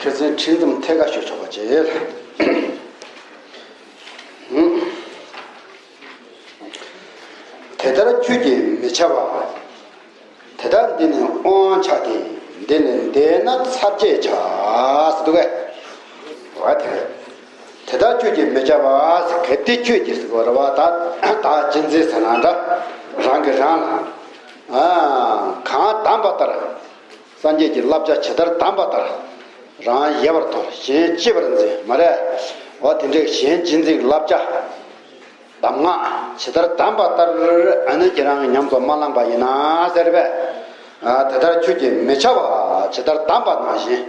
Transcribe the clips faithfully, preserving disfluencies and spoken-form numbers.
ཁ་སང་ཁྲིད་མཚམས་ཐད་ཀར་ཞུ་ཆོག་པ་བྱེད། དེ་ལྟར་ཁྱོད་ཀྱིས་མི་བྱ་བ། དེ་ལྟར་འདི་ནི་དབང་བྱ་སྟེ། འདི་ནི་འདས་ན་ཚར་བཅད་བྱ། ཟེར་འདུག་གས། འོ་དེ་རེད། དེ་ལྟར་ཁྱོད་ཀྱིས་མི་བྱ་བ་ཟེར་གལ་ཏེ་ཁྱོད་ཀྱིས་ཟེར་གོ་རེད་བ། ད་ད་ཅི་མཛད་ཟེར་ན་འདྲ། རང་གིས་རང་ལ། ཨ། གང་གདམས་པ་ལྟར། སངས་རྒྱས་ཀྱི་བསླབ་བྱ་ཇི་ལྟར་གདམས་པ་ལྟར་རང་ཡལ་བར་དོར། གཞན་གཅེས་པར་འཛིན། མ་རེད། འོ་དེ་འདྲའི་གཞན་གཅེས་འཛིན་གྱི་བསླབ་བྱ། གདམས་ངག་ཇི་ལྟར་གདམས་པ་ལྟར་ཨ་ནི་ཁྱེད་རང་གིས་ཉམས་སུ་མ་བླངས་པ་ཡིན་ན་ཟེར་བས། ཨ། དེ་ལྟར་ཁྱོད་ཀྱིས་མི་བྱ་བ་ཇི་ལྟར་གདམས་པ་ནང་བཞིན།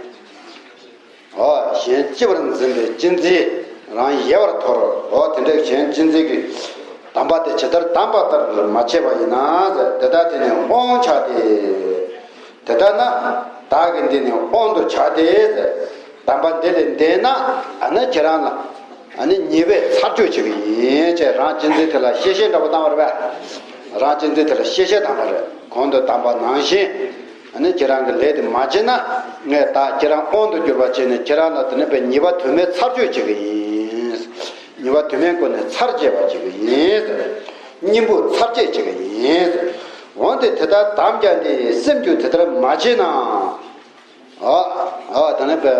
འོ། གཞན་གཅེས་པར་འཛིན་པའི་གཅེས་འཛིན་རང་ཡལ་བར་དོར། འོ་དེ་འདྲའི་གཞན་གཅེས་འཛིན་གྱི་གདམས་པ་དེ་ཇི་ལྟར་གདམས་པ་ལྟར་མ་བྱས་པ་ཡིན་ན་ཟེར། དེ་ལྟར་དེ་ནི་དབང་བྱ་སྟེ། དེ་ལྟར་ན་བདག་གིས་འདི་ནི་དབང་དུ་བྱ་སྟེ་ཟེར། གདམས་པ་འདི་ལས་འདས་ན་ཨ་ནི་ཁྱེད་རང་ལ་ཨ་ནི་ཉེས་པས་ཚར་གཅོད་བྱེད་ཀྱི་ཡིན་ཅེས་རང་གཅེས་འཛིན་དེ་ལ་གཤེ་གཤེ་འདྲ་པོ་བཏང་བ་རེད་པས། རང་གཅེས་འཛིན་དེ་ལ་གཤེ་གཤེ་བཏང་བ་རེད། གོང་དུ་བདམས་པ་ནང་བཞིན་ཨ་ནི་ཁྱེད་རང་གི་ལས་དེ་མ་བྱས་ན། ངས་ད་ཁྱེད་རང་དབང་དུ་གྱུར་པ་བྱས་ནས་ཁྱེད་རང་ལ་དེ་ནི་པའི་ཉེས་པ་དོན་མེད་ཚར་གཅོད་བྱེད་ཀྱི་ཡིན། ཉེས་པ་དོན་མེད་སྒོ་ནས་ཚར་བཅད་པ་བྱེད་ཀྱི་ཡིན། གཉེན་པོ་ཚར་བཅད་བྱེད་ཀྱི་ཡིན། འོན་ཏེ་དེ་ལྟར་གདམས་ཀྱང་དེ་སེམས་ཀྱིས་དེ་ལྟར་མ་བྱས་ན། འོ། འོ་དེ་ནི་པའི།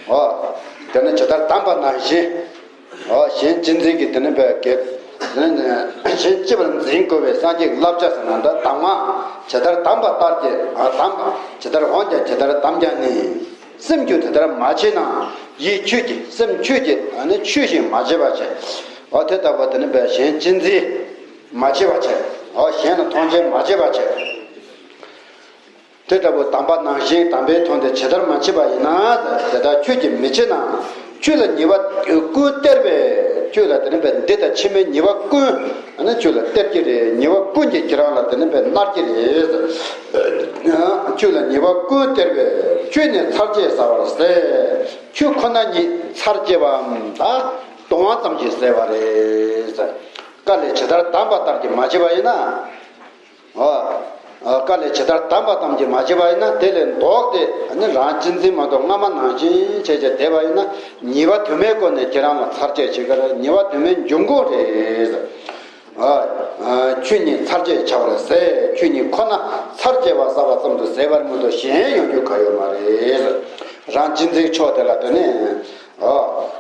འོ་དེ་ནི་ཇི་ལྟར་གདམས་པ་ནང་བཞིན། འོ་གཞན་གཅེས་འཛིན་གྱི་དེ་ནི་པའི་གེ། གཞན་གཅེས་པར་འཛིན་དགོས་པའི་སངས་རྒྱས་ཀྱི་བསླབ་བྱ་ཟེར་ན་འདྲ། གདམས་ངག་ཇི་ལྟར་གདམས་པ་ལྟར་གྱི། ཨ། གདམས་པ་ཇི་ལྟར། འོན་ཀྱང་ཇི་ལྟར་གདམས་ཀྱང་ནི། སེམས་ཀྱིས་དེ་ལྟར་མ་བྱས་ན། ཡིད་ཆོས་ཀྱིས། སེམས་ཆོས་ཀྱིས་ཨ་ནི་ཆོས་བཞིན་མ་བྱས་པ་བྱས། འོ་དེ་ལྟ་བུ་དེ་ནི་པའི་གཞན་གཅེས་འཛིན་མ་བྱས་པ་བྱས། འོ་གཞན་ལ་མཐོང་ཆེན་མ་བྱས་པ་བྱས། དེ་ལྟ་བུ་གདམས་པ་ནང་བཞིན་གདམས་པའི་དོན་དེ་ཇི་ལྟར་མ་བྱས་པ་ཡིན་ན། དེ་ལྟར་ཁྱོད་ཀྱིས་མི་བྱེད་ན། ཁྱོད་ལ་ཉེས་པ་ཀུན་སྟེར་བས། ཁྱོད་ལ་དེ་ནི་པའི་འདི་དང་ཕྱི་མའི་ཉེས་པ་ཀུན་ཨ་ནི་ཁྱོད་ལ་སྟེར་གྱི་རེད། ཉེས་པ་ཀུན་གྱིས་ཁྱེད་རང་ལ་དེ་ནི་པའི་མནར་གྱི་རེད། ཁྱོད་ལ་ཉེས་པ་ཀུན་སྟེར་བས། ཁྱོད་ནི་ཚར་བཅད་བཟའ་བར་ཟད། ཁྱོད་ཁོ་ན་ཉིད་ཚར་བཅད་པའམ་ད་གཏོང་བ་ཙམ་གྱིས་ཟད་པ་རེད། བཀའ་ལས་ཇི་ལྟར་གདམས་པ་ལྟར་གྱིས་མ་བྱས་པ་ཡིན་ན། འོ། བཀའ་ལས་ཇི་ལྟར་གདམས་པ་ཙམ་གྱིས་མ་བྱས་པ་ཡིན་ན། དེ་ལས་ལྡོག་སྟེ་ནི་རང་གཅེས་འཛིན་མ་གཏོགས་སྔ་མ་ནང་བཞིན་བྱས་བྱས་བསྡད་པ་ཡིན་ན། ཉེས་པ་དོན་མེད་སྒོ་ནས་ཁྱེད་རང་ལ་ཚར་བཅད་བྱེད་ཀྱི་རེད། ཉེས་པ་དོན་མེད་འབྱུང་ཁུངས་རེད། འོ། ཁྱོད་ཉིད་ཚར་བཅད་བྱ་བར་ཟད། ཁྱོད་ཉིད་ཁོ་ན་ཚར་བཅད་པ་བཟའ་བ་ཙམ་དུ་ཟད་པར་མ་གཏོགས་གཞན་ཡོང་རྒྱུ་ག་ཡོད་མ་རེད། རང་གཅེས་འཛིན་ཕྱོགས་དེ་ལ་དེ་ནས། འོ།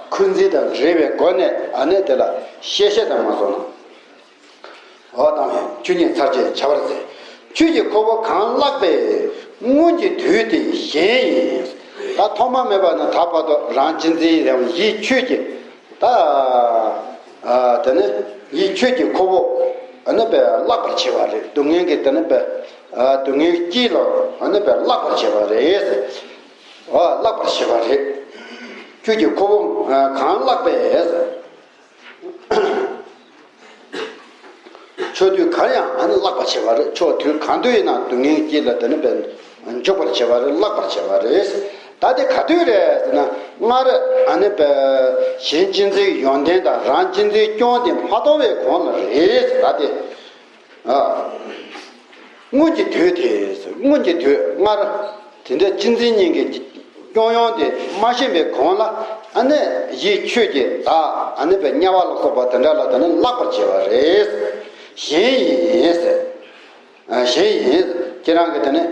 འཁོན་འཛིན་དང་འདྲེས་པའི་སྒོ་ནས་ཨ་ནི་དེ་ལ་གཤེ་གཤེ་དང་མ་སོང་ན། འོ་དང་། ཁྱོད་ཉིད་ཚར་བཅད་བྱ་བར་ཟད། ཁྱོད་ཀྱི་ཁོ་བོ་གང་བརླག་པས། སྔོན་གྱི་དུས་དེ་གཞན་ཡིན། ད་ཐོག་མ་མེད་པ་ནས་ད་བར་དུ་རང་གཅེས་འཛིན་ཡང་ཡིད་ཆོས་ཀྱི། ད། ཨ། དེ་ནི་ཡིད་ཆོས་ཀྱི་ཁོ་བོ་ཨ་ནི་པའི་བརླག་པར་བྱེད་པ་རེད། སྡུག་བསྔལ་གྱི་དེ་ནི་པའི། ཨ། སྡུག་བསྔལ་དཀྱིལ་ལ་ཨ་ནི་པའི་བརླག་པར་བྱེད་པ་རེད། འོ། བརླག་པར་བྱེད་པ་རེད། ཁྱོད་ཀྱི་ཁོ་བོ་གང་བརླག་པས། ཕྱོགས་དུས་གང་ཡང་ཨ་ནི་བརླག་པར་བྱེད་པ་རེད། ཕྱོགས་དུས་གང་དུ་ཡིན་ན་སྡུག་བསྔལ་དཀྱིལ་ལ་དེ་ནི་པའི་འཇུག་པར་བྱེད་པ་རེད། བརླག་པར་བྱེད་པ་རེད། ད་དེ་ག་དུས་རེད་ཟེར་ན། སྔར་ཨ་ནི་པའི་གཞན་གཅེས་འཛིན་གྱི་ཡོན་ཏན་དང་རང་གཅེས་འཛིན་སྐྱོན་དེ་མ་མཐོང་བའི་གོང་ལ་རེད། ད་དེ། ཨ། སྔོན་གྱི་དུས་དེ། སྔོན་གྱི་དུས་སྔར་དེ་འདྲ་གཅེས་འཛིན་གཉིས་ཀྱི་སྐྱོན་ཡོན་དེ་མ་ཤེས་པའི་གོང་ལ་ཨ་ནི་ཡིད་ཆོས་ཀྱི་བདག་ཨ་ནི་པའི་དམྱལ་བ་ལ་སོགས་པ་དེ་འདྲ་ལ་དེ་ནི་བརླག་པར་བྱེད་པ་རེད། གཞན་ཡིན་ཟེར། ཨ། གཞན་ཡིན། ཁྱེད་རང་གིས་དེ་ནི་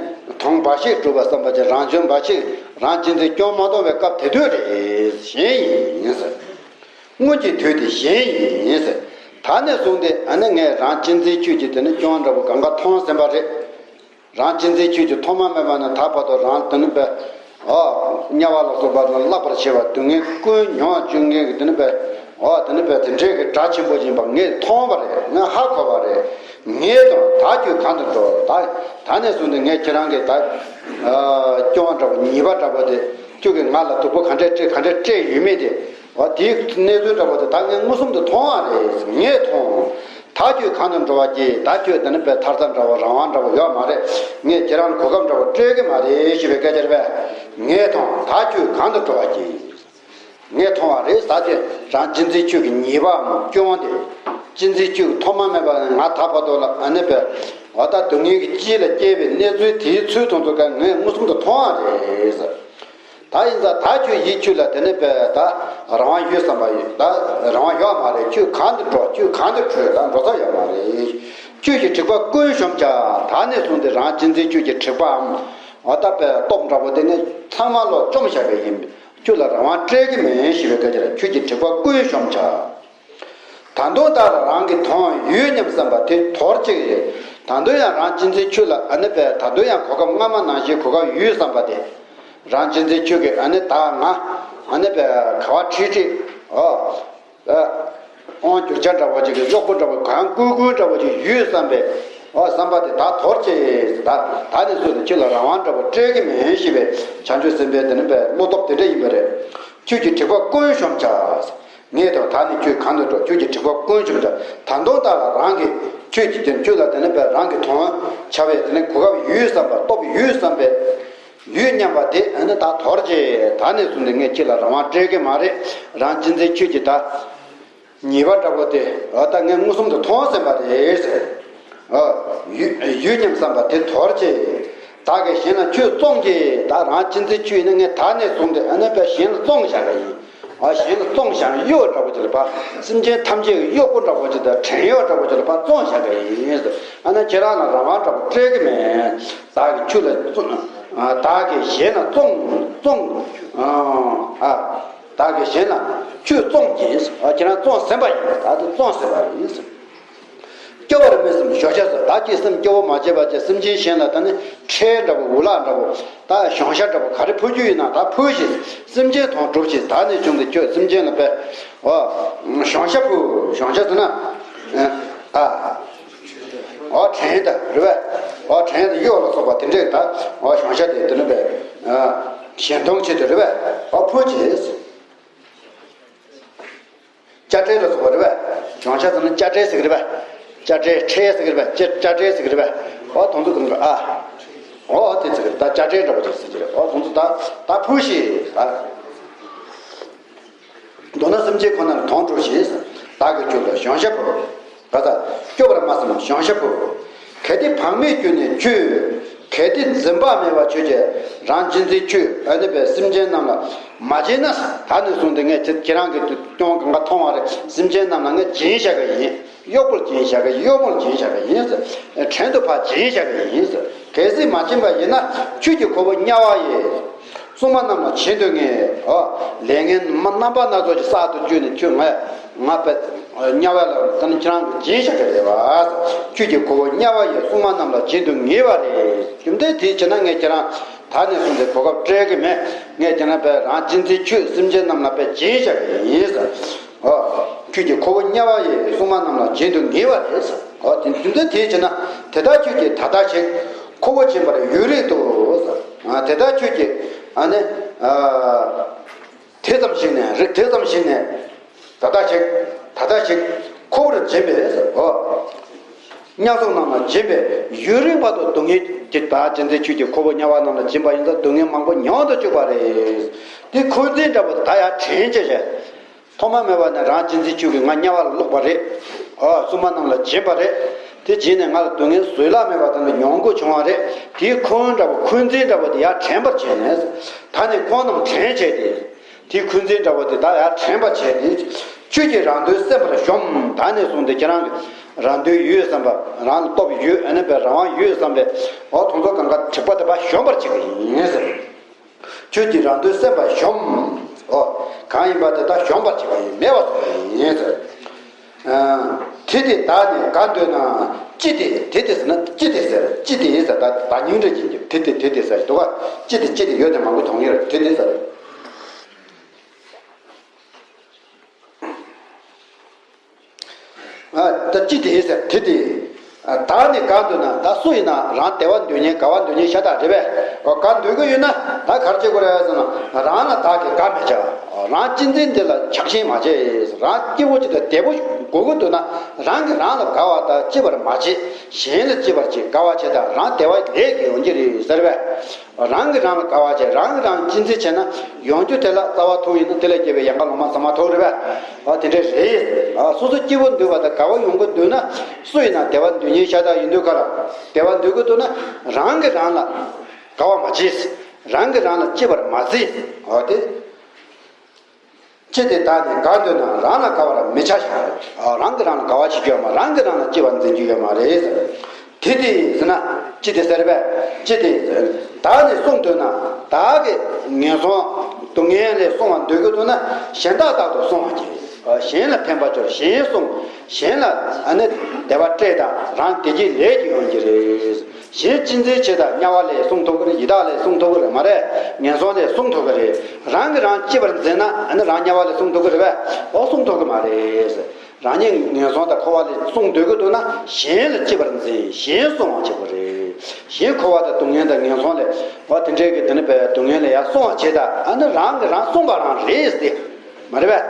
དོན་འབའ་ཞིག་སྒྲུབ་པ་བསམ་པ་ཅིག་རང་སྐྱོན་འབའ་ཞིག་རང་གཅེས་འཛིན་སྐྱོན་མ་མཐོང་བའི་སྐབས་དེ་དུས་རེད། གཞན་ཡིན་ཟེར། སྔོན་གྱི་དུས་དེ་གཞན་ཡིན་ཟེར། ད་ནས་བཟུང་སྟེ་ཨ་ནི་ངས་རང་གཅེས་འཛིན་ཆོས་ཀྱི་དེ་ནི་སྐྱོན་འདྲ་པོ་གང་ག་མཐོང་ཟིན་པ་རེད། རང་གཅེས་འཛིན་ཆོས་ཀྱི་ཐོག་མ་མེད་པ་ནས་ད་བར་དུ་རང་དེ་ནི་པའི། འོ། དམྱལ་བ་ལ་སོགས་པ་ལ་བརླག་པར་བྱེད་པ་སྡུག་བསྔལ་ཀུན་མྱོང་བཅུག་མཁན་གྱི་དེ་ནི་པའི། འོ། དེ་ནི་པའི་དེ་འདྲའི་གི་དགྲ་ཆེན་པོ་ཡིན་པ་ངས་མཐོང་བ་རེད། ངས་ཧ་གོ་བ་རེད། ངས་དང་ད་ཁྱོད་གང་དུ་འགྲོ། ད་ད་ནས་བཟུང་སྟེ་ངས་ཁྱེད་རང་གི་ད་སྐྱོན་འདྲ་པོ་ཉེས་པ་འདྲ་པོ་དེ་ཁྱོད་ཀྱིས་ང་ལ་སྡུག་པོ་ག་འདྲས་སྤྲད་ག་འདྲས་སྤྲད་ཡོད་མེད་དེ། འོ། དེའི་གནས་ཚུལ་འདྲ་པོ་དེ་ད་ངས་མངོན་སུམ་དུ་མཐོང་བ་རེད། ངས་མཐོང་། ད་ཁྱོད་གང་དུ་འགྲོ་བ་གྱིས། ད་ཁྱོད་དེ་ནི་པའི་ཐར་རྩ་འདྲ་པོ་རང་དབང་འདྲ་པོ་ཡོད་མ་རེད། ངས་ཁྱེད་རང་ལ་གོ་སྐབས་འདྲ་པོ་སྤྲད་ཀྱི་མ་རེད་ཞེས་པའི་སྐད་ཆ་རེད་པས། ངས་མཐོང་། ད་ཁྱོད་གང་དུ་འགྲོ་བ་གྱིས། ངས་མཐོང་བ་རེད་ཟེར་དེ། རང་གཅེས་འཛིན་ཆོས་ཀྱི་ཉེས་པའམ་སྐྱོན་དེ། གཅེས་འཛིན་ཆོས་ཀྱི་ཐོག་མ་མེད་པ་ནས་ང་ད་བར་དུ་ལ་ཨ་ནི་པའི། འོ། ད་སྡུག་བསྔལ་གྱི་དཀྱིལ་ལ་སྐྱེས་པའི་གནས་ཚུལ་དེའི་ཚུལ་མཐོང་ཚུལ་ག་ངས་མངོན་སུམ་དུ་མཐོང་བ་རེད་ཟེར། ད་ ད་ཡིན་ཙང་ད་ཁྱོད་ཡིད་ཆོས་ལ་དེ་ནས་པས་ད་རང་དབང་ཡོད་བསམ་པ་ཡོད། ད་རང་དབང་ཡོད་མ་རེད། ཁྱོད་གང་དུ་འགྲོ། ཁྱོད་གང་དུ་བྲོས། ད་འགྲོ་ས་ཡོད་མ་རེད། ཁྱོད་ཀྱི་དྲེགས་པ་ཀུན་ཞོམ་བྱ། ད་ནས་བཟུང་སྟེ་རང་གཅེས་འཛིན་ཁྱོད་ཀྱི་དྲེགས་པའམ། འོ་ད་པས་སྟོབས་འདྲ་པོ་དེ་ནི་ཚང་མ་ལོ་བཅོམ་བཞག་གི་ཡིན། ཁྱོད་ལ་རང་དབང་སྤྲད་གི་མིན་ཞེས་པའི་སྐད་ཆ་ལ། ཁྱོད་ཀྱི་དྲེགས་པ་ཀུན་ཞོམ་བྱ། ད་དུང་བདག་ལ་རང་གི་དོན་ཡོད་སྙམ་བསམ་པ་དེ་དོར་ཅིག། ད་དུང་ཡང་རང་གཅེས་འཛིན་ཁྱོད་ལ་ཨ་ནི་པས་ད་དུང་ཡང་གོ་སྐབས་སྔ་མ་ནང་བཞིན་གོ་སྐབས་ཡོད་བསམ་པ་དེ། རང་གཅེས་འཛིན་ཁྱོད་ཀྱིས་ཨ་ནི་ད་ང་ཨ་ནི་པས་ག་བ་ཁྲིད་ཁྲིད། ཨོ། ཨ། དབང་བསྒྱུར་བྱ་འདྲ་པོ་ཅིག་གི་གཡོག་པོ་འདྲ་པོ་གང་བསྐུལ་བསྐུལ་འདྲ་པོ་ཅིག་ཡོད་བསམ་པས། ཨོ། བསམ་པ་དེ་ད་དོར་ཅིག། ད་ད་ནས་བཟུང་སྟེ་ཁྱོད་ལ་རང་དབང་འདྲ་པོ་སྤྲད་གི་མིན་ཞེས་པའི་བྱང་ཆུབ་སེམས་དཔའི་དེ་ནི་པས་བློ་སྟོབས་དེ་འདྲ་ཡིན་པ་རེད། ཁྱོད་ཀྱི་དྲེགས་པ་ཀུན་ཞོམ་བྱ། ངས་དང་ད་ནི་ཁྱོད་གང་དུ་འགྲོ། ཁྱོད་ཀྱི་དྲེགས་པ་ཀུན་ཞོམ་བྱ། ད་དུང་བདག་ལ་རང་གི་ཁྱོད་ཀྱི་དོན། ཁྱོད་ལ་དེ་ནི་པས་རང་གི་དོན་བྱ་བའི་དེ་ནི་གོ་སྐབས་ཡོད་བསམ་པ། སྟོབས་ཡོད་བསམ་པས། ཡོད་སྙམ་པ་དེ་ཨ་ནི་ད་དོར་ཅིག། ད་ནས་བཟུང་སྟེ་ངས་ཁྱེད་ལ་རང་དབང་སྤྲད་གི་མ་རེད། རང་གཅེས་འཛིན་ཁྱོད་ཀྱིས་ད་ཉེས་པ་འདྲ་པོ་དེ། ཨ། ད་ངས་མངོན་སུམ་དུ་མཐོང་ཟིན་པ་རེད་ཟེར། ཨ། ཡོད་ཡོད་སྙམ་བསམ་པ་དེ་དོར་ཅིག། བདག་གིས་གཞན་ལ་ཁྱོད་བཙོང་གི། ད་རང་གཅེས་འཛིན་ཁྱོད་ཡིན་ན་ངས་ད་ནས་བཟུང་སྟེ་ཨ་ནི་པས་གཞན་ལ་བཙོང་བཞག་གི་ཡིན། ཨ། གཞན་ལ་བཙོང་བཞག་གཡོག་འདྲ་པོ་ཅིག་ལ་ཕར། སེམས་ཅན་ཐམས་ཅད་ཀྱི་གཡོག་པོ་འདྲ་པོ་ཅིག་དང་བྲན་གཡོག་འདྲ་པོ་ཅིག་ལ་ཕར་བཙོང་བཞག་གི་ཡིན་ཟེར། ཨ་ནི་ཁྱེད་རང་ལ་རང་དབང་འདྲ་པོ་སྤྲད་གི་མེད། བདག་གིས་ཁྱོད་ལ་བཙོང་། ཨ། བདག་གིས་གཞན་ལ་བཙོང་བཙོང་། ཨ། བདག་གིས་གཞན་ལ་ཁྱོད་བཙོང་གི། ཨ། ཁྱེད་རང་བཙོང་ཟིན་པ་ཡིན། ད་དུང་བཙོང་ཟིན་པ་ཡིན། སྐྱོ་བར་མི་བསམ་གཞོམ་བྱ་ཟེར། བདག་གི་སེམས་སྐྱོ་བོ་མ་བྱེད་པ་བྱས། སེམས་ཅན་གཞན་ལ་ད་ནི་ཁྲལ་འདྲ་པོ་འུ་ལག་འདྲ་པོ། ད་གཞོམ་བྱ་འདྲ་པོ་ག་རེ་ཕུལ་རྒྱུ་ཡིན་ན་ད་ཕུལ་ཞིག། སེམས་ཅན་དོན་སྒྲུབས་ཤིག། ད་ནས་བྱུང་སྟེ་ཁྱོད་སེམས་ཅན་ལ་པས། ཨོ། གཞོམ་བྱ་ཕུལ། གཞོམ་བྱ་ཟེར་ན། ཨ། ཨོ། བྲན་དང་རེད་པས། ཨོ། བྲན་དང་གཡོག་ལ་སོགས་པ་དེ་འདྲས་ད། ཨོ། གཞོམ་བྱ་དེ་དེ་ནི་པས། ཨ། གཞན་སྡོམ་ཆེད་དུ་རེད་པས། ཨོ། ཕུལ་གྱིས། དཔྱ་ཁྲལ་ལ་སོགས་པ་རེད་པས། གཞོམ་བྱ་ཟེར་ན་དཔྱ་ཁྲལ་ཟེར་གི་རེད་པས། དཔྱ་ཁྲལ། ཁྲལ་ཟེར་གི་རེད་པས། དཔྱ་དཔྱ་ཁྲལ་ཟེར་གི་རེད་པས། ཨོ། དེ་ཚོ་གང་ག། ཨ། ཨོ། དེ་ཚོ་གི་ད་དཔྱ་ཁྲལ་འདྲ་པོ་ཅིག་ཟེར་གྱི་རེད། ཨོ། དེ་ཚོ་ད་ད་ཕུལ་ཞིག། ཨ། མདོར་ན་སེམས་ཅན་ཁོ་ན་ལ་དོན་སྒྲུབས་ཤིག། བདག་གིས་ཁྱོད་ལ་གཞོམ་བྱ་ཕུལ། ག་ད། སྐྱོ་བར་མ་བསམ་གཞོམ་བྱ་ཕུལ། གལ་ཏེ་བག་མེད་གྱུར་ནས་ཁྱོད། གལ་ཏེ་འཛིན་པ་མེད་པ་ཁྱོད་ཀྱིས། རང་གཅེས་འཛིན་ཁྱོད་ཨ་ནི་པས་སེམས་ཅན་རྣམས་ལ་མ་བྱིན་ན། ད་ནས་བཟུང་སྟེ་ངས་ཁྱེད་ཁྱེད་རང་གི་སྐྱོན་གང་ག་མཐོང་བ་རེད། སེམས་ཅན་རྣམས་ལ་ངས་བྱིན་བཞག་གི་ཡིན། གཡོག་པོར་བྱིན་བཞག་གི། གཡོག་མོར་བྱིན་བཞག་གི་ཡིན་ཟེར། བྲན་དུ་ཕར་བྱིན་བཞག་གི་ཡིན་ཟེར། གལ་སྲིད་མ་བྱིན་པ་ཡིན་ན། ཁྱོད་ཀྱི་ཁོ་བོ་དམྱལ་བ་ཡི། སྲུང་མ་རྣམས་ལ་བྱིན་དུ་ངེས། ཨོ། ལས་ངན་རྣམ་པ་སྣ་ཚོགས་ཀྱི་བསགས་དུ་བཅུག་ནས་ཁྱོད་ང་ང་པའི་དམྱལ་བ་ལ་ད་ནི་ཁྱེད་རང་གིས་བྱིན་བཞག་གི་རེད་པ། ཁྱོད་ཀྱི་ཁོ་བོ་དམྱལ་བ་ཡི། སྲུང་མ་རྣམས་ལ་བྱིན་དུ་ངེས་པ་རེད། རྒྱུ་མཚན་དེ་བྱས་ན་ངས་ཁྱེད་རང་ད་ནས་བཟུང་སྟེ་གོ་སྐབས་སྤྲད་གི་མེད། ངས་ཁྱེད་རང་པས་རང་གཅེས་འཛིན་ཁྱོད་སེམས་ཅན་རྣམས་ལ་པས་བྱིན་བཞག་གི་ཡིན་ཟེར། ཨོ། ཁྱོད་ཀྱི་ཁོ་བོ་དམྱལ་བ་ཡི། སྲུང་མ་རྣམས་ལ་བྱིན་དུ་ངེས་པ་རེད་ཟེར། ཨོ། དེ་རྒྱུ་མཚན་དེ་བྱས་ན། དེ་ལྟར་ཁྱོད་ཀྱིས་ད་ལྟ་ཞིག། ཁོ་བོ་བྱིན་པར་ཡུན་རིང་དུ་ཟེར། ཨ། དེ་ལྟར་ཁྱོད་ཀྱིས་ཨ་ནི། ཨ། དེ་ཙམ་ཞིག་ནས། རིག་དེ་ཙམ་ཞིག་ནས། ད་ལྟ་ཞིག། ད་ལྟ་ཞིག། ཁོ་བོར་བྱིན་པས་ཟེར། ཨོ། དམྱལ་སྲུང་རྣམས་ལ་བྱིན་པས་ཡུན་རིང་བར་དུ་སྡུག་བསྔལ་གྱི། ད་གཅེས་འཛིན་ཁྱོད་ཀྱིས་ཁོ་བོ་དམྱལ་བ་རྣམས་ལ་བྱིན་པ་ཡིན་ཙང་སྡུག་བསྔལ་མང་པོ་མྱོང་དུ་བཅུག་པ་རེད། དེ་འཁོན་འཛིན་འདྲ་པོ་དེ་ད་ཡར་དྲན་བྱས་བྱས། ཐོག་མ་མེད་པ་ནས་རང་གཅེས་འཛིན་ཁྱོད་ཀྱིས་ང་དམྱལ་བ་ལ་བླུགས་པ་རེད། ཨོ། སྲུང་མ་རྣམས་ལ་བྱིན་པ་རེད། དེ་བྱིན་ནས་ང་ལ་སྡུག་བསྔལ་བཟོད་གླགས་མེད་པ་དེ་འདྲ་མྱོང་དགོས་བྱུང་བ་རེད། དེའི་འཁོན་འདྲ་པོ། འཁོན་འཛིན་འདྲ་པོ་དེ་ཡར་དྲན་པར་བྱས་ནས། ད་ནི་ཁོང་རྣམས་དྲན་བྱས་ཏེ། དེའི་འཁོན་འཛིན་འདྲ་པོ་དེ་ད་ཡར་དྲན་པར་བྱས་ཏེ། ཁྱོད་ཀྱིས་རང་དོན་སེམས་པར་གཞོམ། ད་ནས་བཟུང་སྟེ་ཁྱེད་རང་གིས་རང་དོན་ཡོད་བསམ་པ། རང་ལ་སྟོབས་ཡོད། ཨ་ནི་པའི་རང་དབང་ཡོད་བསམ་པའི། ཨོ། དེ་ཚོ་གང་ག་དྲེགས་པ་དེ་ཕར་གཞོམ་པར་བྱེད་ཀྱི་ཡིན་ཟེར། ཁྱོད་ཀྱིས་རང་དོན་སེམས་པར་གཞོམ། ཨོ། གང་ཡིན་པ་དེ་དག་གཞོམ་པར་བྱེད་པ་ཡིན། མེད་པར་བཟོ་བ་ཡིན་ཟེར། ཨ། དེ་དེ་བདག་ནི་ག་འདོད་ན། ཅི་སྟེ། དེ་དེ་ཟེར་ན་ཅི་སྟེ་ཟེར། ཅི་སྟེ་ཟེར། ད་བདག་སྙིང་རྗེ་ཅན་གྱི་དེ་དེ་དེ་དེ་ཟེར་འདུག་ག་ཅི་སྟེ། ཅི་སྟེ་ཡོད་དེ་མང་པོ་མཐོང་ངེས་རེད། དེ་དེ་ཟེར། ཨ། ད་ཅི་སྟེ་ཟེར། དེ་སྟེ། ཨ། བདག་ནི་ག་འདོད་ན། ད་སུ་ཡིན་ན་རང་བདེ་བ་འདོད་མཁན། དགའ་བ་འདོད་མཁན་ཤ་སྟག་རེད་པས། ཨོ། ག་འདོད་ཀྱི་ཡོད་ན་ད་ག་རེ་བྱེད་དགོས་རེད་ཟེར་ན། རང་ལ་བདག་གིས་དགའ་མི་བྱ། རང་གཅེས་འཛིན་འདི་ལ་ཆགས་ཞེན་མ་བྱེད། རང་སྐྱིད་པོ་ཅིག་དང་བདེ་པོ་དགོས་ཀྱི་འདུག་ན། རང་གིས་རང་ལ་དགའ་བ་དང་སྐྱིད་པར་མ་བྱེད། གཞན་ལ་སྐྱིད་པར་བྱེད། དགའ་བ་བྱེད་དང་རང་བདེ་བ་ལས་ཀྱི་ཡོང་གི་རེད་ཟེར་བས། རང་གིས་རང་ལ་དགའ་བ་བྱས། རང་གིས་རང་གཅེས་འཛིན་བྱས་ན། ཡོང་རྒྱུ་དེ་ལ་རྩ་བ་ཐུག་ཡིན་ན། དེ་ལ་སྐྱེ་བའི་ཡལ་ག་ལོ་མ་ཟ་མ་ཐུག་རེད་པས། ཨ། དེ་འདྲས་རེད། ཨ། སོ་སོ་སྐྱིད་པོ་འདོད་པ་དང་དགའ་བ་ཡོང་གི་འདུག་ན། སུ་ཡིན་ན་བདེ་བ་འདོད་མཁན་ཤ་སྟག་ཡིན་དུས་ག་ལ། བདེ་བ་འདོད་ཀྱི་འདུག་ན། རང་གིས་རང་ལ་དགའ་བ་མ་བྱེད། རང་གིས་རང་ལ་གཅེས་པར་མ་འཛིན། འོ་དེ། ཅི་སྟེ་བདག་ནི་དགའ་འདོད་ན། རང་ལ་དགའ་བར་མི་བྱ་ཞིང་། ཨ། རང་གིས་རང་ལ་དགའ་བ་བྱེད་རྒྱུ་ཡོད་མ། རང་གིས་རང་ལ་གཅེས་པར་འཛིན་རྒྱུ་ཡོད་མ་རེད། དེ་དེ་ཟེར་ན་ཅི་སྟེ་ཟེར་བས། ཅི་སྟེ་བདག་ནི་བསྲུང་འདོད་ན། བདག་གིས་ངན་སོང་སྡུག་བསྔལ་ལས་བསྲུང་བར་འདོད་ཀྱི་འདུག་ན། གཞན་དག་རྟག་ཏུ་བསྲུང་བར་བྱ། ཨ། གཞན་ལ་ཕན་པ་བྱོས། གཞན་བསྲུང་། གཞན་ལ་ཨ་ནི་བདེ་བ་སྤྲད་དང་། རང་བདེ་སྐྱིད་ལེགས་ཀྱི་ཡོང་གི་རེད། གཞན་གཅེས་འཛིན་བྱེད་དང་དམྱལ་བ་ལས་སྲུང་ཐུབ་ཀྱི་རེད། ཡི་དྭགས་ལས་སྲུང་ཐུབ་ཀྱི་རེད་མ་རེད། ངན་སོང་ལས་སྲུང་ཐུབ་ཀྱི་རེད། རང་གིས་རང་གཅེས་པར་འཛིན་ན་ཨ་ནི་རང་དམྱལ་བ་ལས་སྲུང་ཐུབ་ཀྱི་རེད་པས། འོ་སྲུང་ཐུབ་ཀྱི་མ་རེད། རང་ཉིད་ངན་སོང་དང་འཁོར་བ་ལས་སྲུང་འདོད་ཀྱི་འདུག་ན་གཞན་ལ་གཅེས་པར་འཛིན། གཞན་བསྲུང་བ་བྱེད་དགོས་རེད། གཞན་འཁོར་བ་དང་སྡུག་བསྔལ་དང་ངན་སོང་ལས་འོ་དེ་འདྲའི་གི་དེ་ནི་པའི་སྡུག་བསྔལ་ལས་ཡར་སྲུང་བ་བྱེད་དང་། ཨ་ནི་རང་གིས་རང་བསྲུང་བ་རང་རེད་ཟེར། མ་རེད་པས།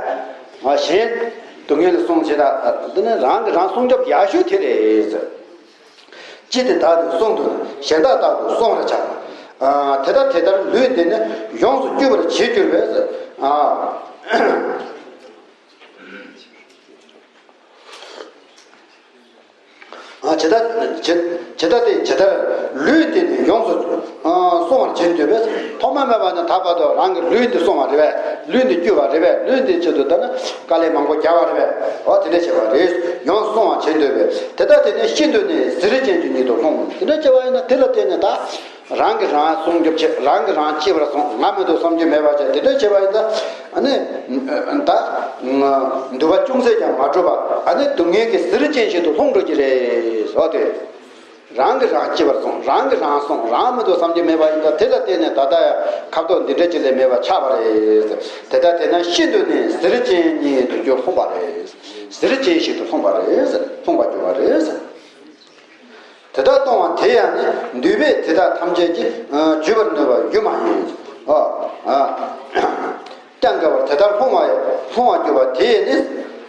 འོ་གཞན་སྡུག་བསྔལ་ལས་སྲུང་བྱེད་དང་། འདི་ནི་རང་གིས་རང་སྲུང་སྐྱོབ་ཡག་ཤོས་དེ་རེད་ཟེར། ཅི་སྟེ་བདག་ནི་བསྲུང་འདོད་ན། གཞན་དག་རྟག་ཏུ་བསྲུང་བར་བྱ། ཨ། དེ་ལྟར་དེ་ལྟར་ལུས་འདི་ནི། ཡོངས་སུ་གཅོད་པར་བྱེད་འགྱུར་བས། ཨ། ཨ། ཇི་ལྟར་ཇི་ཇི་ལྟར་དེ་ཇི་ལྟར་ལུས་འདི་ནི་ཡོངས་སུ། ཨ། བསྲུང་བར་བྱེད་འགྱུར་བས། ཐོག་མ་མེད་པ་ནས་ད་བར་དུ་རང་གི་ལུས་འདི་བསྲུང་བ་རེད་པས། ལུས་འདི་གཅོད་པ་རེད་པས། ལུས་འདི་ཆེད་དུ་ད་ནི་དཀའ་ལས་མང་པོ་བརྒྱབ་པ་རེད་པས། འོ་དེ་འདྲ་བྱས་པ་རེད། ཡོངས་སུ་བསྲུང་བར་བྱེད་འགྱུར་བས། དེ་ལྟར་དེ་ནི་ཤིན་ཏུ་ནི་ཟེར་ཅན་གྱི་ཉིད་དུ་ལྷུང་། དེ་འདྲ་བྱས་པ་ཡིན་ན་དེ་ལ་བརྟེན་ནས་ད། རང་གིས་རང་སྲུང་སྐྱོབ་བྱེད། རང་གིས་རང་གཅེས་པར་བཟུང་། ང་མི་འདུག་བསམ་རྒྱུ་མེད་པ་བྱས། དེ་འདྲ་བྱས་པ་ཡིན་ཙང་། ཨ་ནི་ད་འདུན་པ་ཅུང་ཟད་ཀྱང་མ་གྲུབ་པ། ཨ་ནི་སྡུག་བསྔལ་གྱི་ཟེར་ཅན་ཞིག་ཏུ་ལྷུང་འགྲོ་གི་རེད། འོ་དེ། རང་གིས་རང་གཅེས་པར་བཟུང་། རང་གིས་རང་སྲུང་། རང་མི་འདུག་བསམ་རྒྱུ་མེད་པ་ཡིན་ཙང་། དེ་ལ་བརྟེན་ནས་ད་ལྟ་ཡང་ཁ་དོག་འདི་འདྲ་ཅིག་ལས་མེད་པ་ཆགས་པ་རེད། དེ་ལྟར་དེ་ན་ཤིན་ཏུ་ནི་ཟེར་ཅན་ཉིད་དུ་གྱུར་ལྷུང་བ་རེད། ཟེར་ཅན་ཞིག་ཏུ་ལྷུང་བ་རེད། ལྷུང་བར་གྱུར་པ་རེད། དེ་དག་གཏོང་བ་དེ་ཡང་ནི། འདུས་པས་དེ་དག་ཐམས་ཅད་ཀྱིས། ཨ། བྱུག་པར་ནུས་པ་ཡོད་མ་ཡིན། ཨ། ཨ། ཀྱང་དགའ་བར་དེ་ལྟར་ལྷུང་བ་ལྷུང་བར་གྱུར་པ་དེས་ནི།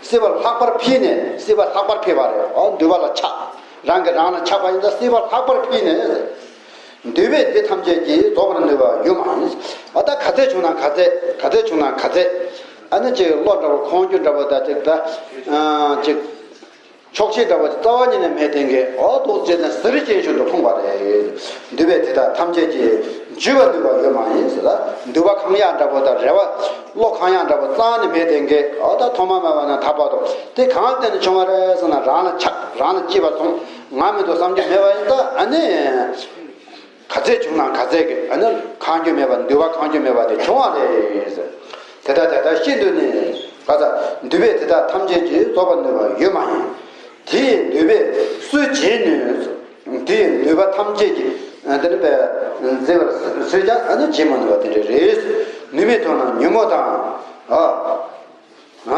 སྲིད་པ་ལྷག་པར་འཕེལ་ནས། སྲིད་པ་ལྷག་པར་འཕེལ་བ་རེད། འོ་འདུས་པ་ལ་ཆགས། རང་གིས་རང་ལ་ཆགས་པ་ཡིན་ཙང་སྲིད་པ་ལྷག་པར་འཕེལ་ནས། འདུས་པས་འདི་ཐམས་ཅད་ཀྱིས། རྫོགས་པར་ནུས་པ་ཡོད་མ་ཡིན། འོ་ད་ག་ཚད་བྱུང་ན་ག་ཚད། ག་ཚད་བྱུང་ན་ག་ཚད། ཨ་ནི་ཅིག་བློ་འདྲ་བོ་འཁོར་རྒྱུ་འདྲ་བོ་ད་ཅིག་ད། ཨ། ཅིག་ཆོག་ཤེས་འདྲ་བོ་རྩ་བ་ཉིད་ནས་མེད་དེ་གས། འོ་འདུག་ཅེས་ནས་ཟེར་ཅན་ཞིག་ཏུ་ལྷུང་བ་རེད། འདུས་པས་དེ་དག་ཐམས་ཅད་ཀྱིས། བྱུག་པར་ནུས་པ་ཡོད་མ་ཡིན་ཟེར་ལ། འདུན་པ་གང་ཡག་འདྲ་བོ་དང་རེ་བ་བློ་གང་ཡག་འདྲ་བོ་རྩ་ནས་མེད་དེ་གས། འོ་ད་ཐོག་མ་མེད་པ་ནས་ད་བར་དུ་དེ་གང་བརྟེན་ནས་བྱུང་བ་རེད་ཟེར་ན། རང་ལ་ཆགས། རང་ལ་གཅེས་པར་བཟུང་། ང་མི་འདུག་བསམ་རྒྱུ་མེད་པ་ཡིན་ད། ཨ་ནི། ག་ཚད་བྱུང་ན་ག་ཚད་ཀྱི་ཨ་ནི་གང་རྒྱུ་མེད་པ། འདུན་པ་གང་རྒྱུ་མེད་པ་དེ་བྱུང་བ་རེད། དེ་ལྟར་དེ་ལྟར་ཤིན་ཏུ་ནི། ག་ས། འདུས་པས་དེ་དག་ཐམས་ཅད་ཀྱིས། རྫོགས་པར་ནུས་པ་ཡོད་མ་ཡིན། དེ་ཡི་འདུས་པས་སུས་བྱེད་ནུས། དེ་ཡི་འདུས་པ་ཐམས་ཅད་ཀྱིས། ཨ། དེ་ནི་པའི་མཛེས་པར་སུས་ཀྱང་ཨ་ནི་བྱེད་མ་ནུས་པ་དེ་འདྲ་རེད། ནུས་མེད་དོ་ན་ཉོན་མོངས་དང་། ཨ། ཨ།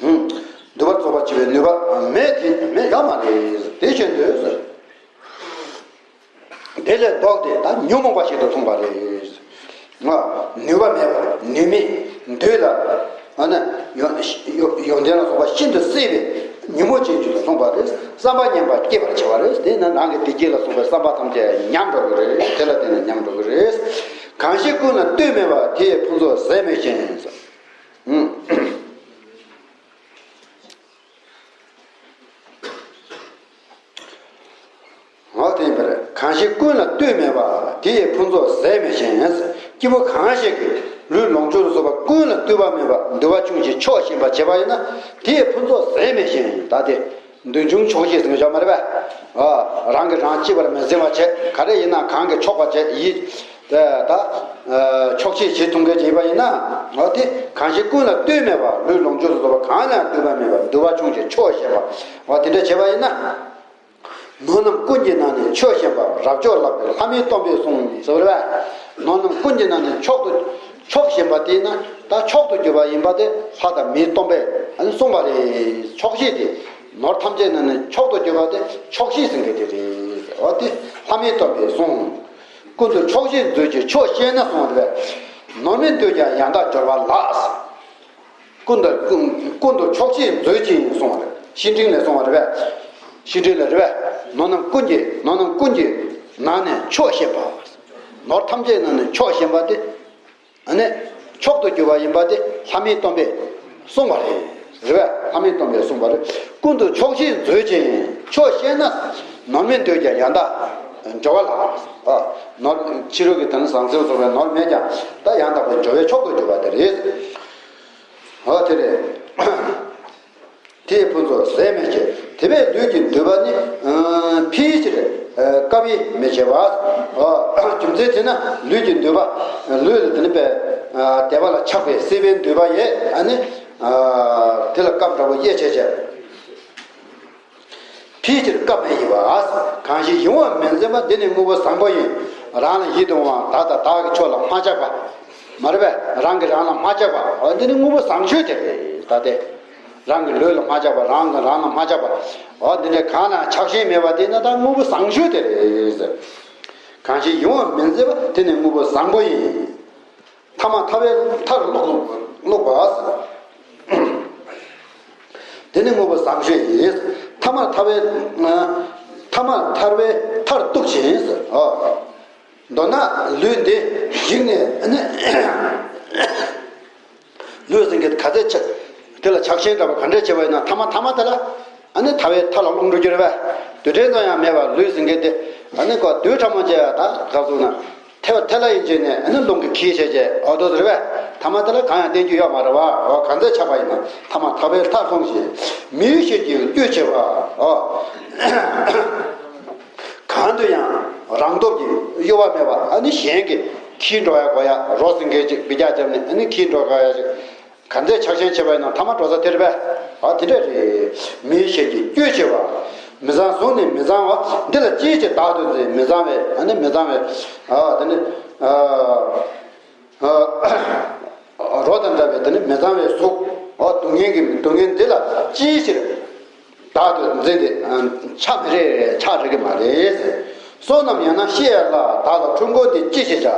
ཧུམ། འདུན་པ་རྫོགས་པར་བྱེད་པའི་ནུས་པ་མེད་དེ་མེད་ཡོད་མ་རེད། དེ་བཞིན་དུ་ཟེར། དེ་ལས་ལྡོག་སྟེ་ད་ཉོན་མོངས་པ་ཞིག་ཏུ་ལྷུང་བ་རེད། ང་ནུས་པ་མེད་པ། ནུས་མེད། འདོད་ལ། ཨ་ནི་ཡོན་ཡོན་ཡོན་ཏན་ལ་སོགས་པ་ཤིན་ཏུ་སྲེད་པའི་ཉོན་མོངས་ཅན་ཞིག་ཏུ་ལྷུང་བ་རེད། བསམ་པ་ངན་པ་སྐྱེ་བར་བྱ་བ་རེད། དེས་ན་རང་གི་བདེ་སྐྱིད་ལ་སོགས་པའི་བསམ་པ་ཐམས་ཅད་ཉམས་འགྲོ་གི་རེད། དེ་ལ་བརྟེན་ནས་ཉམས་འགྲོ་གི་རེད། གང་ཞིག་ཀུན་ལ་ལྟོས་མེད་པ། དེ་ཡི་ཕུན་ཚོགས་ཟད་མི་ཤེས། འོ་དེ་ཡིན་པར། གང་ཞིག་ཀུན་ལ་ལྟོས་མེད་པ། དེ་ཡི་ཕུན་ཚོགས་ཟད་མི་ཤེས། སྐྱེས་བུ་གང་ཞིག་གིས་ལུས་ལོངས་སྤྱོད་ལ་སོགས་པ་ཀུན་ལ་ལྟོས་པ་མེད་པ། འདུན་པ་ཆུང་ཞིང་ཆོག་ཤེས་པ་བྱེད་པ་ཡིན་ན། དེ་ཡི་ཕུན་ཚོགས་ཟད་མི་ཤེས། ད་དེ། འདུན་ཆུང་ཆོག་ཤེས་ཟེར་མཁན་ཅིག་ཡོད་མ་རེད་པས། ཨ། རང་གིས་རང་གཅེས་པར་མི་འཛིན་པ་བྱས། ག་རེ་ཡིན་ན་གང་གིས་ཆོག་པ་བྱས། ཡིད་དེ་ད་ཆོག་ཤེས་བྱེད་ཐུབ་མཁན་ཅིག་ཡིན་པ་ཡིན་ན། འོ་དེ། གང་ཞིག་ཀུན་ལ་ལྟོས་མེད་པ། ལུས་ལོངས་སྤྱོད་ལ་སོགས་པ་གང་ལ་ཡང་ལྟོས་པ་མེད་པ། འདུན་པ་ཆུང་ཞིང་ཆོག་ཤེས་པ། འོ་དེ་འདྲ་བྱས་པ་ཡིན་ན། ནོར་རྣམས་ཀུན་གྱི་ནང་ནས་ཆོག་ཤེས་པ། རབ་མཆོག་ལག་པའི་ལྷ་མིའི་སྟོན་པས་གསུངས་ཟེར་བ་རེད་པས། ནོར་རྣམས་ཀུན་གྱི་ནང་ནས་མཆོག་ཏུ་ཆོག་ཤེས་པ་དེས་ན་ད་མཆོག་ཏུ་གྱུར་པ་ཡིན་པ་དེ་ལྷ་དང་མིའི་སྟོན་པས་ཨ་ནི་གསུངས་པ་རེད། ཆོག་ཤེས་དེ། ནོར་ཐམས་ཅད་ནང་ནས་མཆོག་ཏུ་གྱུར་པ་དེ་ཆོག་ཤེས་ཟེར་མཁན་དེ་རེད། འོ་དེ་ལྷ་མིའི་སྟོན་པས་གསུངས། ཀུན་ཏུ་ཆོག་ཤེས་མཛོད་ཅིང་ཆོག་ཤེས་ན་གསུངས་པ་རེད་པས། ནོར་མི་འདོད་ཀྱང་ཡང་དག་འབྱོར་པ་ལགས། ཀུན་ཏུ་ཀུན་ཏུ་ཆོག་ཤེས་མཛོད་ཅིང་གསུངས་པ་རེད། བཤེས་སྤྲིང་ལས་གསུངས་པ་རེད་པས། བཤེས་སྤྲིང་ལས་རེད་པས། ནོར་རྣམས་ཀུན་གྱི་ནོར་རྣམས་ཀུན་གྱི་ནང་ནས་ཆོག་ཤེས་པ། ནོར་ཐམས་ཅད་ནང་ནས་ཆོག་ཤེས་པ་དེ། ཨ་ནི་མཆོག་ཏུ་གྱུར་པ་ཡིན་པ་དེ་ལྷ་མིའི་སྟོན་པས་གསུངས་པ་རེད། རེད་པས། ལྷ་མིའི་སྟོན་པས་གསུངས་པ་རེད། ཀུན་ཏུ་ཆོག་ཤེས་མཛོད་ཅིང་ཆོག་ཤེས་ན། ནོར་མི་འདོད་ཀྱང་ཡང་དག་ འབྱོར་བ་ལ། ཨ། ནོར་ཕྱི་རོལ་གྱི་དོན་བཟང་ཚུལ་སོགས་པའི་ནོར་མེད་ཀྱང་ད་ཡང་དག་པའི་འབྱོར་བའི་མཆོག་ཏུ་གྱུར་པ་དེ་རེད། ཨོ་དེ་རེད། དེས་ཕུན་ཚོགས་ཟད་མི་བྱེད། དེ་བས་ལུས་ཀྱི་འདོད་པ་ནི། ཕལ་ཆེར་སྐབས་ཡིན་མི་བྱེད་པ། རྒྱུ་མཚན་དེ་ན་ལུས་ཀྱི་འདོད་པ། ལུས་ལ་དེ་ནི་པས། དད་པ་ལ་ཆགས་པའི་སྲེད་པའི་འདོད་པ་ཡིས་ཨ་ནི། དེ་ལ་སྐབས་འདྲ་བོ་དབྱེ་བྱས་བྱས། ཕལ་ཆེར་སྐབས་མེད་ཡིན་པ། གང་ཞིག་ཡིད་འོང་མི་འཛིན་པ་འདི་ནི་དངོས་པོ་བཟང་པོ་ཡིན། རང་ལ་ཡིད་དུ་འོང་བ་དག་དང་བདག་གི་ཕྱོགས་ལ་མ་ཆགས་པ། མ་རེད་པས། རང་གིས་རང་ལ་མ་ཆགས་པ། འོ་འདི་ནི་དངོས་པོ་བཟང་ཤོས་དེ་རེད། ད་དེ། རང་གི་ལུས་ལ་མ་ཆགས་པ། རང་གིས་རང་ལ་མ་ཆགས་པ། འོ་འདི་འདྲའི་གང་ལ་ཆགས་ཞེན་མེད་པ་དེ་ནི་ད་དངོས་པོ་བཟང་ཤོས་དེ་རེད། གང་ཞིག་ཡིད་འོང་མི་འཛིན་པ་དེ་ནི་དངོས་པོ་བཟང་པོ་ཡིན། ཐ་མ་ཐར་པའི་མཐར་བླུགས་བླུགས་པ། དེ་ནི་དངོས་པོ་བཟང་ཤོས་ཡིན། ཐ་མ་ཐར་པའི། ཐ་མ་ཐར་པའི་མཐར་གཏུགས་ཤིང་། མདོར་ན་ལུས་འདི་གཞིག་ནས་ནི། ལུས་ཟིན་གྱི་ག་ཚད་ཆགས། དེ་ལ་ཆགས་ཞེན་འདྲ་བ་ག་འདྲ་བྱས་པ་ཡིན་ན་ཐ་མ་ཐ་མ་དེ་ལ། ཨ་ནི་ཐར་པའི་མཐའ་ལ་ལྷུང་འགྲོ་རྒྱུ་རེད་པས། རྡུལ་ཕྲན་ཙམ་ཡང་མེད་པར་ལུས་ཟིན་གྱི་དེ། ཨ་ནི་ཁོ་རྡུལ་ཕྲ་མོ་ཅིག་ད་ག་ཟེར་ན། ཐལ་བ་ཐལ་བ་ཡིན་ཅིག་ནས་ཨ་ནི་རླུང་གིས་འཁྱེར་བྱས་བྱས་འོ་དོ་དེ་རེད་པས། ཐ་མ་དེ་ལ་གང་ཡང་བསྟན་རྒྱུ་ཡོད་མ་རེད་པ། འོ་གང་ཚད་ཆགས་པ་ཡིན་ན་ཐ་མ་ཐར་པའི་མཐར་ལྷུང་ཞིང་། མི་ཡུལ་ཤེས་ཀྱི་དཀྱུས་ཆེ་བ། འོ། གང་དུ་ཡང་རང་སྟོབས་ཀྱིས་གཡོ་བ་མེད་པ། ཨ་ནི་གཞན་གྱིས་འཁྱེར་འགྲོ་ཡ་དགོས་ཡ། རོ་ཟིན་མཁན་ཅིག་འབུད་རྒྱག་བརྒྱབ་ནས་ཨ་ནི་འཁྱེར་འགྲོ་དགོས་ཡ་ཅིག་ག་ཚད་ཆགས་ཞེན་བྱས་པ་ཡིན་ན་ཐ་མ་འགྲོ་ས་དེ་རེད་པས། ཨ་དེ་འདྲ་རེད། མི་ཡུལ་ཤེས་ཀྱི་དཀྱུས་ཆེ་བ། མི་བཟང་བཟུང་ནས་མི་བཟང་བ། འདི་ལ་ཅིའི་ཕྱིར་བདག་ཏུ་འཛིན། མི་བཟང་བའི་ཨ་ནི་མི་བཟང་བའི། ཨ་དེ་ནི། ཨ། རོ་དང་འདྲ་བའི་དེ་ནི་མི་གཙང་བའི་གཟུགས། འོ་སྡུག་བསྔལ་གྱི་སྡུག་བསྔལ་འདི་ལ་ཅིའི་ཕྱིར་བདག་ཏུ་འཛིན་ཏེ་ཆགས་མི་རེ་ཆགས་རིག་གི་མ་རེད། བསོད་ནམས་ཡང་ན་ཤི་ཡས་ལ། བདག་ལ་འཁྲུལ་འཁོར་འདི་ཅི་ཞིག་བྱ།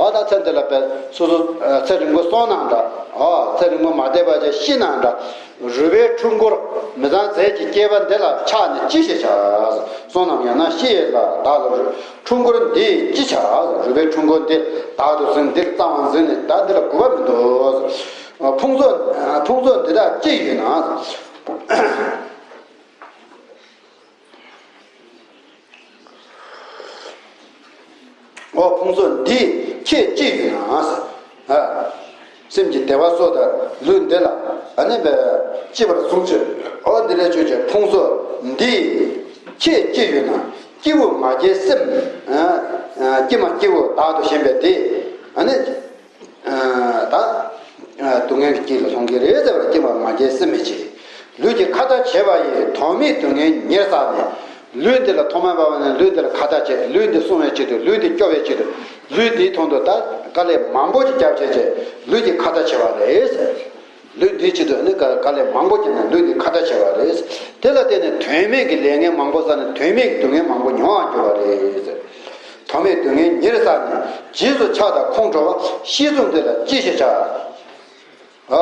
འོ་ད་ཚེ་འདི་ལ་པའི་སོ་སོ་ཚེ་རིང་པོ་སོང་ནའང་འདྲ། འོ་ཚེ་རིང་པོ་མ་བསྡད་པ་ཅིག་ཤི་ནའང་འདྲ། རུས་པའི་འཁྲུལ་འཁོར་མི་གཙང་རྫས་ཀྱི་སྐྱེས་པ་འདི་ལ་ཆགས་ནས་ཅི་ཞིག་བྱ། བསོད་ནམས་ཡང་ན་ཤི་ཡས་ལ། བདག་ལ་འཁྲུལ་འཁོར་འདི་ཅི་བྱ། རུས་པའི་འཁྲུལ་འཁོར་འདི་བདག་ཏུ་འཛིན། འདིར་གཙང་བ་འཛིན་ནས་ད་འདི་ལ་དགོས་པ་མི་འདུག་ཕུང་ཚོགས་ཕུང་ཚོགས་འདི་དག་ཅི་ཡོད་ན། འོ་ཕུང་ཚོགས་འདི་ཁྱེད་ཅི་ཡོད་ན། ཨ། སེམས་ཀྱི་བདེ་བ་སོགས་དང་ལུས་འདི་ལ་ཨ་ནི་བས་ལྕི་བར་གཟུགས་ཅི། འོ་འདི་ལས་ཆོས་ཅན་ཕུང་སོགས་འདི་ཁྱེད་ཅི་ཡོད་ན། སྐྱེ་བོ་མ་སྐྱེས་སེམས། ཨ། ཨ། སྐྱེས་མ་སྐྱེས་བུ་བདག་ཏུ་ཞེན་པས་དེ། ཨ་ནི། ཨ། ད། ཨ། སྡུག་བསྔལ་གྱི་དཀྱིལ་ལ་ལྷུང་གི་རེད་ཟེར་བར་སྐྱེས་པ་མ་སྐྱེས་སེམས་མི་བྱེད། ལུས་ཀྱི་ཁ་ཏ་བྱེད་པ་ཡིས་དོན་མེད་སྡུག་བསྔལ་ཉེར་བསགས་ནས། ལུས་འདི་ལ་ཐོག་མར་བབས་པ་ནས་ལུས་འདི་ལ་ཁ་ཏ་བྱེད། ལུས་འདི་སྲུང་བའི་ཆེད་དུ། ལུས་འདི་སྐྱོབ་པའི་ཆེད་དུ། ལུས་འདིའི་དོན་དུ་ད་དཀའ་ལས་མང་པོ་ཞིག་བརྒྱབ་བྱས་བྱས་ལུས་ཀྱི་ཁ་ཏ་བྱེད་པ་རེད་ཟེར། ལུས་འདིའི་ཆེད་དུ་ནི་དཀའ་ལས་མང་པོ་བརྒྱབ་ནས་ལུས་འདི་ཁ་ཏ་བྱེད་པ་རེད། དེ་ལ་བརྟེན་ནས་དོན་མེད་ཀྱི་ལས་ངན་མང་པོ་བསགས་ནས་དོན་མེད་ཀྱི་སྡུག་བསྔལ་མང་པོ་མྱོང་བར་འགྱུར་བ་རེད། དོན་མེད་སྡུག་བསྔལ་ཉེར་བསགས་ནས། རྗེས་སུ་ཆགས་དང་ཁོང་ཁྲོ་བ། ཤེས་རྫུན་འདི་ལ་ཅི་ཞིག་བྱ།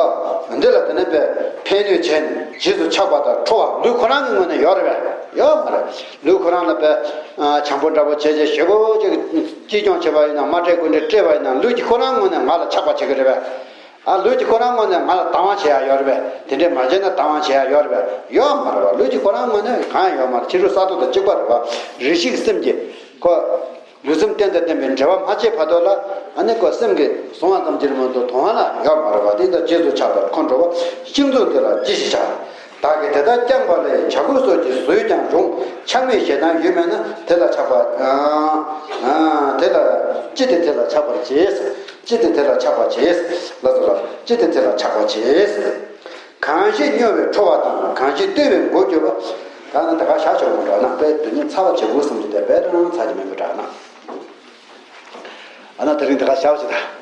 ཨ། འདི་ལ་དེ་ནས་པས་ཕན་གནོད་བྱས་ནས་རྗེས་སུ་ཆགས་པ་དང་ཁྲོ་བ་ལུས་ཁོ་རང་གི་ངོས་ནས་ཡོད་རེད་པས། ཡོད་མ་རེད། ལུས་ཁོ་རང་ལ་པས། ཨ། བྱམས་པོ་འདྲ་པོ་བྱས་བྱས་ཞེ་པོ་ཅིག་གཅེས་སྐྱོང་བྱས་པ་ཡིན་ན། མ་སྤྲད་དགོས་འདྲ་སྤྲད་པ་ཡིན་ན་ལུས་ཀྱི་ཁོ་རང་ངོས་ནས་ང་ལ་ཆགས་པ་བྱེད་ཀྱི་རེད་པས། ཨ། ལུས་ཀྱི་ཁོ་རང་ངོས་ནས་ང་ལ་དང་བ་བྱེད་ཡ་ཡོད་རེད་པས། དེ་འདྲས་མ་བྱས་ན་དང་བ་བྱེད་ཡ་ཡོད་རེད་པས། ཡོད་མ་རེད་པ། ལུས་ཀྱི་ཁོ་རང་ངོས་ནས་གང་ཡང་ཡོད་མ་རེད། ཕྱི་རོལ་གསར་གཏོད་དང་གཅིག་པ་རེད་པ། རེ་ཞིག་སེམས་ཀྱི་ཁོ། ལུས་སེམས་རྟེན་དང་བརྟེན་པའི་འབྲེལ་བ་མ་བྱས་བར་དུ་ལ་ཨ་ནི་ཁོ་སེམས་ཀྱིས་བཟུང་བ་ཙམ་གྱིས་མ་གཏོགས་དོན་ལ་ཡོད་མ་རེད་པ། དེ་ལྟར་རྗེས་སུ་ཆགས་པར་ཁོང་ཁྲོ་བ། ཤིང་འཛུགས་འདི་ལ་ཅི་ཞིག་བྱ། བདག་གིས་དེ་ལྟར་བསྐྱངས་པ་ལས་བྱ་རྒོད་སོགས་ཀྱི་ཟོས་ཀྱང་རུང་། ཆགས་མེད་ཞེ་སྡང་ཡོད་མེད་ན་དེ་ལ་ཆགས་པ། ཨ། ཨ། དེ་ལ་ཅི་སྟེ་དེ་ལ་ཆགས་པར་བྱེད། ཅི་སྟེ་དེ་ལ་ཆགས་པར་བྱེད། ལ་སོགས་ལ་ཅི་སྟེ་དེ་ལ་ཆགས་པར་བྱེད། གང་ཞིག་སྨྱོ་བའི་ཁྲོ་བ་དང་། གང་ཞིག་བསྟོད་པའི་མགོ་གྱུར་པ། ད་ནི་ད་ག་བཞག་ཆོག་མོ་འདྲ་ན་དཔེ་དེ་ནི་ཚ་བ་བྱེད་དགོས་བསམ་གྱི་དེ་དཔེ་དང་ཚ་གྱི་མེད་པ་འདྲ་ན། ཨ་ན་དེ་རིང་ད་ག་བཞག་ཆོག་ད།